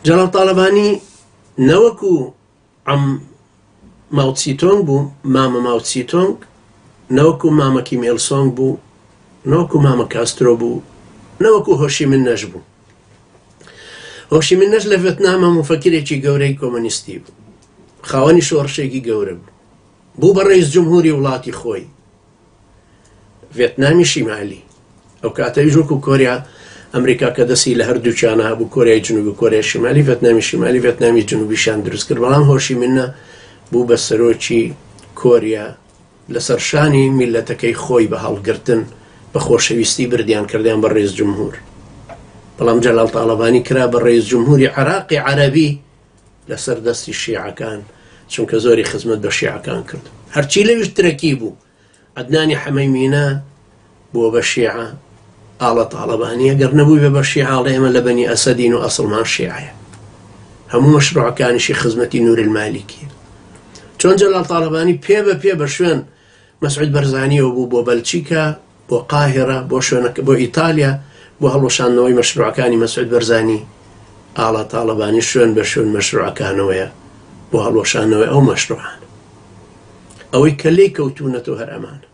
جەلال تاڵەبانی نەوەکو عەم ماوتسیتۆنگ بوو، مامە ماوتسیتۆنگ، نەوەکو مامە کیم ئیل سۆنگ بوو، نەوەکو مامە کاسترۆ بوو، نەوەکو هۆشی من نەش بوو. هۆشی من نەش لە ڤێتنامە موفەکیرێکی گەورەی کۆمۆنیستی بوو. خاوەنی شۆڕشێکی گەورە بوو. بوو بە ڕەئیس جمهوری وڵاتی خۆی. ڤێتنامی شیمالی. ئەو کاتەویش وەکو کۆریا ئەمریکا کە دەستی لە هەردووکیانە هەبوو کۆریای جنوبی و کۆریای شیمالی ڤێتنامی شیمالی ڤێتنامی جنوبیشیان دروست کرد بەڵام هۆشی منە بوو بە سەرۆکی کۆریا لەسەر شانی میلەتەکەی خۆی بە هەڵگرتن بە خۆشەویستی بردیان کردیان بە ڕێز جمهور بەڵام جەلال تاڵەبانی کرا بە ڕێز جمهوری عراقی عەربی لەسەر دەستی شیعەکان چونکە زۆری خزمەت بە شیعەکان کرد هەرچی لەویش ترەکی بوو عەدنانی حەمەی مینا بووە بە شیعە ئاڵە تاڵەبانی ئەگەر نەبووی بە بە شیعە ئەڵێ ئێمە لە بەنی ئەسەدین و ئەسڵمان شیعەیە هەموو مەشروعەکانیشی خزمەتی نور المالکیە چۆن جەلال تاڵەبانی پێ بە پێ بە شوێن مەسعود بەرزانیەوە بوو بۆ بەلچیکا بۆ قاهیرە بۆ شوێنەکە بۆ ئیتالیا بۆ هەڵوەشاندنەوەی مەشروعەکانی مەسعود بەرزانی ئاڵا تاڵەبانی شوێن بە شوێن مەشروعەکانەوەیە بۆ هەڵوەشاندنەوەی ئەو مەشروعانە ئەوەی کە لێی کەوتوونەتەوە هەر ئەمانە.